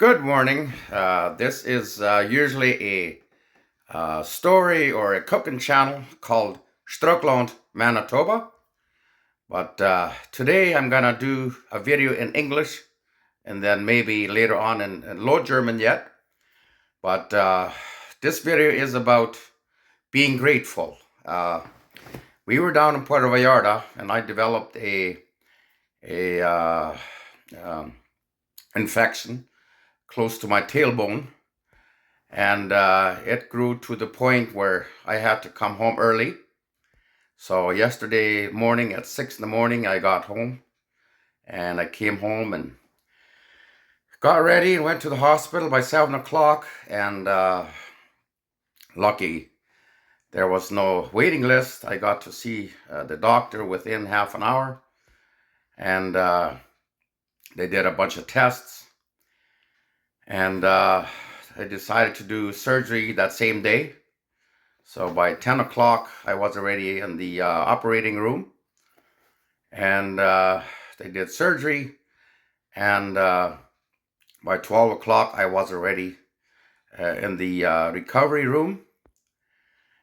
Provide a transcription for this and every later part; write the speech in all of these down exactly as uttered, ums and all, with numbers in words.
Good morning. Uh, this is uh, usually a uh, story or a cooking channel called Strucklaunt, Manitoba. But uh, today I'm gonna do a video in English and then maybe later on in, in Low German yet. But uh, this video is about being grateful. Uh, we were down in Puerto Vallarta and I developed a, a uh, um, infection close to my tailbone. And uh, it grew to the point where I had to come home early. So yesterday morning at six in the morning, I got home and I came home and got ready and went to the hospital by seven o'clock. And uh, lucky there was no waiting list. I got to see uh, the doctor within half an hour. And uh, they did a bunch of tests. And uh, I decided to do surgery that same day. So by ten o'clock, I was already in the uh, operating room. And uh, they did surgery. And uh, by twelve o'clock, I was already uh, in the uh, recovery room.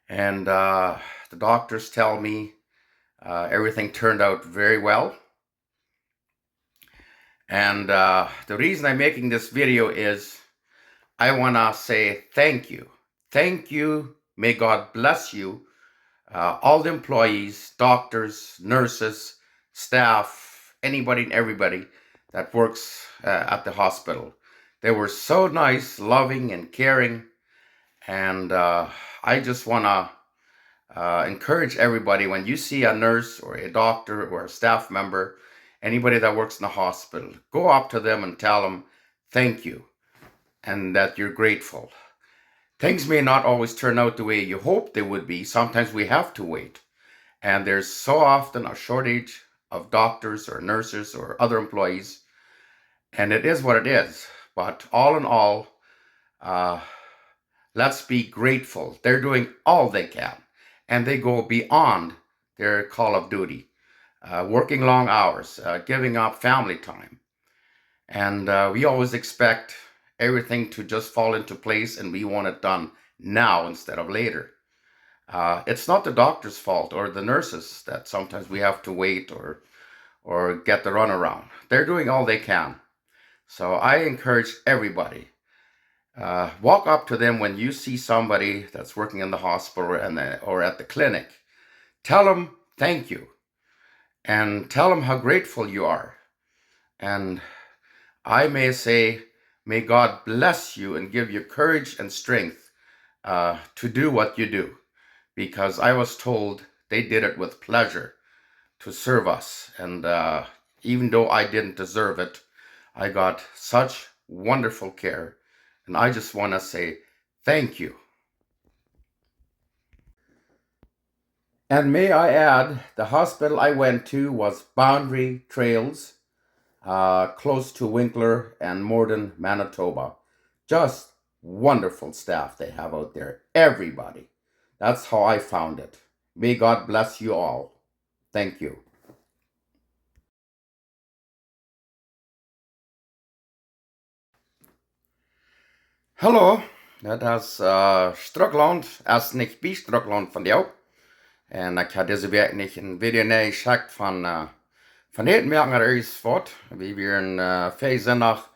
And uh, the doctors tell me uh, everything turned out very well. And uh, the reason I'm making this video is I want to say thank you. Thank you. May God bless you. Uh, all the employees, doctors, nurses, staff, anybody and everybody that works uh, at the hospital. They were so nice, loving, and caring. And uh, I just want to uh, encourage everybody, when you see a nurse or a doctor or a staff member, anybody that works in the hospital, go up to them and tell them thank you and that you're grateful. Things may not always turn out the way you hope they would be. Sometimes we have to wait. And there's so often a shortage of doctors or nurses or other employees. And it is what it is. But all in all, uh, let's be grateful. They're doing all they can, and they go beyond their call of duty, uh, working long hours, uh, giving up family time. And uh, we always expect everything to just fall into place, and we want it done now instead of later. Uh, it's not the doctor's fault or the nurses that sometimes we have to wait or, or get the runaround. They're doing all they can. So I encourage everybody, uh, walk up to them when you see somebody that's working in the hospital or, in the, or at the clinic. Tell them thank you and tell them how grateful you are. And I may say, may God bless you and give you courage and strength uh, to do what you do, because I was told they did it with pleasure to serve us. And uh, even though I didn't deserve it, I got such wonderful care. And I just want to say thank you. And may I add, the hospital I went to was Boundary Trails, uh, close to Winkler and Morden, Manitoba. Just wonderful staff they have out there, everybody. That's how I found it. May God bless you all. Thank you. Hallo, dit es uh, Strucklaunt, es nich bie Strucklaunt vondoag. Un ekj haud dise Wäakj nich een Video nenjeschekjt von, uh, von Äten moaken ooda irjent waut. Wie wieren uh, Fäasunndach,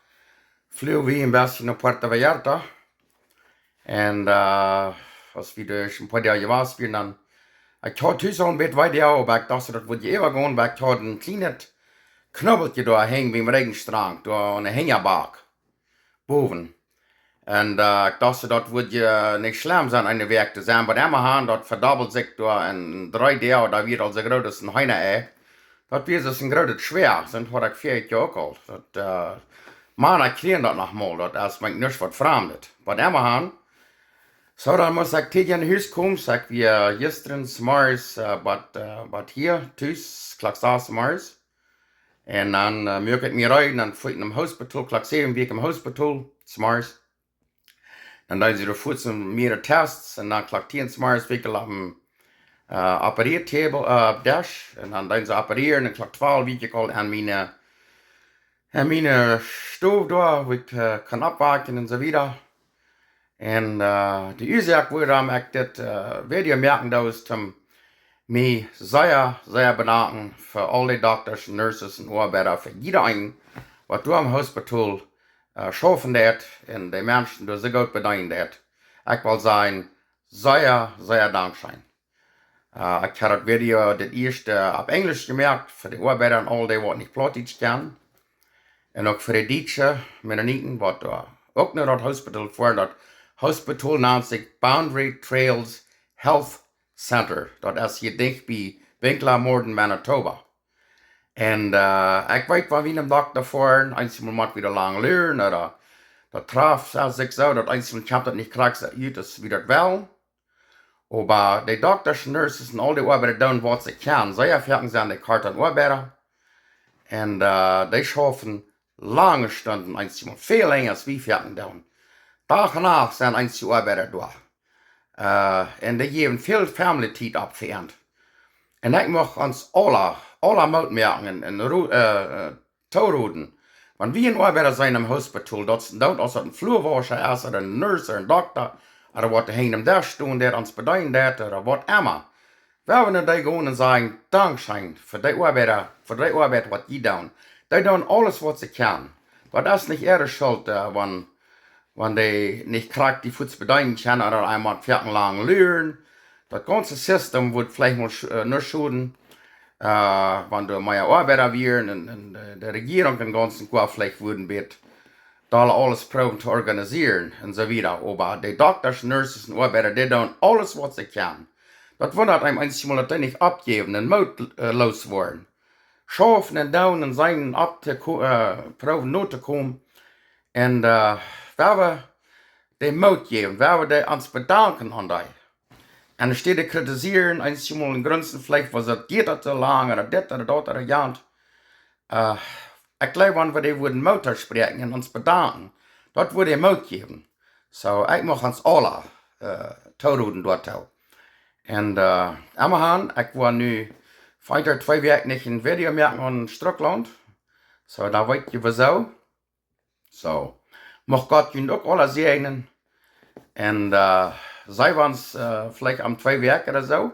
fluag wie een bät no Puerto Vallarta. Un uh, aus wie doa een poa Doag jewast wieren, dan, ekj haud tus aul een bät Video, oba ekj docht, daut wudd je äwagonen, oba ekj haud een kjlienet Knubbeltje doa henjen biem Rigjenstrank, doa aun de Hinjabak bowen. Un uh, ekj docht, daut wudd je nich schlemm sennen, eene Wäakj to sennen, oba emmahan, daut vedobbelt sikj doa en dree Doag, daut wia aul soo groot aus een Heenaei. Daut wia soo een grootet Schwäa, sent haud ekj vieetich Joa uk aul. Daut, uh, Mana kjrieen daut noch mol, daut es mie nuscht waut Framdet. Oba emmahan, soo dan must ekj tiedich no Hus komen, soo ekj wia jistren zemorjes, uh, bat, uh, bat hia, tus, Klock sass zemorjes. Un dan uh, muak ekj mie reed, dan fua ekj nom Hospital, Klock säwen wia ekj em Hospital, zemorjes. Dan deeden see doa fuats miere Tests un dan Klock tieen zemorjes wia ekj aul oppem uh, Operiertabel, uh, Desch. Un dan deeden see operieren un Klock twalf wia ekj aul aun miene, aun miene Stow doa, wua ekj äh, kaun oppwaken un soo wieda. Un äh, de Uasoak wuarom ekj dit äh, Video moaken deed, es om mie sea, sea bedanken fa aul dee Doktasch, Nurses un Oabeida, fa jieda een, waut doa aum Hospital äh, schaufen deit un de Menschen doa soo goot bedeenen deit. Ekj well sajen, sea, sea dankscheen. Äh, ekj hab daut Video daut ieeschte opp Enjlisch jemoakt, fa de Oabeida un aul dee, waut nich Plautdietsch kjennen. Un uk fa de dietsche Mennoniten, waut doa uk no daut Hospital foaren. Daut Hospital nant sikj Boundary Trails Health Center. Daut es hia dicht bie Winkler, Morden, Manitoba. Un äh, ekj weet, wan wie no dän Dokta foaren, eenjemol mott wie lang luren, ooda daut traft sikj soo, daut eenjemol kjemt daut nich krakjt soo ut aus wie daut wellen. Oba de Doktasch, Nurses un aul dee Oabeida doonen, waut see kjennen. Sea foaken sent dee kort aun Oabeida. Un äh, dee schaufen lange Stunden, eenjemol väl lenja aus wie foaken doonen. Dach un Nacht sent eenje Oabeida doa. Äh, un dee jäwen väl Family-Tiet opp fa an. Un ekj mucht ons aula, aula Moot moaken un, un ru- äh, äh, tooroden. Wan wie een Oabeida seenen em Hospital, daut es, daut aus daut een Fluawauscha es, ooda een Nurse, ooda een Dokta, ooda waut doa hinjam Desch stonen deit, ons bedeenen deit, ooda waut emma. Wie wellen no dee gonen un sajen, dankscheen fa dee Oabeida, fa dee Oabeit, waut jie doonen. Dee doonen aules, waut see kjennen. Daut es nich äare Schult, äh, wan, wan dee nich krakjt dee Fuaz bedeenen kjennen, ooda eemol foaken lang luren. Daut gaunze System wudd veleicht mol sch- äh, nuscht schoden, äh, wan doa mea Oabeida wieren un, un äh, de Rejierunk em gaunzen Koa veleicht wudden bät dolla aules proowen to organisieren un soo wieda. Oba dee Doktasch, Nurses un Oabeida, dee doonen aules, waut see kjennen. Daut wundat eenem eenjemol, daut dee nich oppjäwen un Moot äh, loos woaren. Schaufen un doonen un seenen opp to ko- äh, proowen no to komen. Un äh, wie wellen dee Moot jäwen, wie wellen dee ons bedanken aun dee. Un enne Städ kritisieren, eenjemol en grunzen, veleicht woo daut jeit daut soo lang, ooda dit, ooda daut, ooda jant. Äh, ekj jleew, wan wie dee wudden Moot toospräakjen un ons bedanken, daut wudd dee Moot jäwen. Soo, ekj mucht ons aula äh, tooroden doatoo. Un äh, emmahan, ekj woa nu wieda twee Wäakj nich een Video moaken aun Strucklaunt. Soo, dan weet jie wuarom. Soo, mucht Gott junt uk aula säajnen. Un äh, seenen wie ons äh, veleicht aum twee Wäakj ooda soo.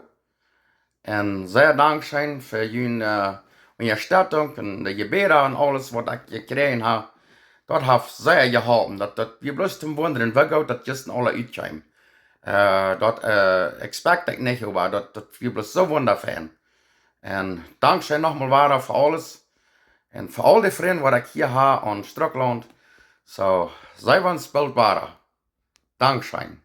Un sea dankscheen fa june äh, Unjastettunk un de Jebäda un aules, waut ekj jekjräajen hab. Daut haft sea jeholpen. Daut, daut wia bloos toom wundren, woo goot daut jistren aula utkjeem. Äh, daut äh, expect ekj nich, oba daut, daut wia bloos soo wundafein. Un dankscheen nochmol wada fa aules. Un fa aul dee Frind, waut ekj hia hab aun Strucklaunt. Soo, seenen wie ons boolt wada. Dankscheen.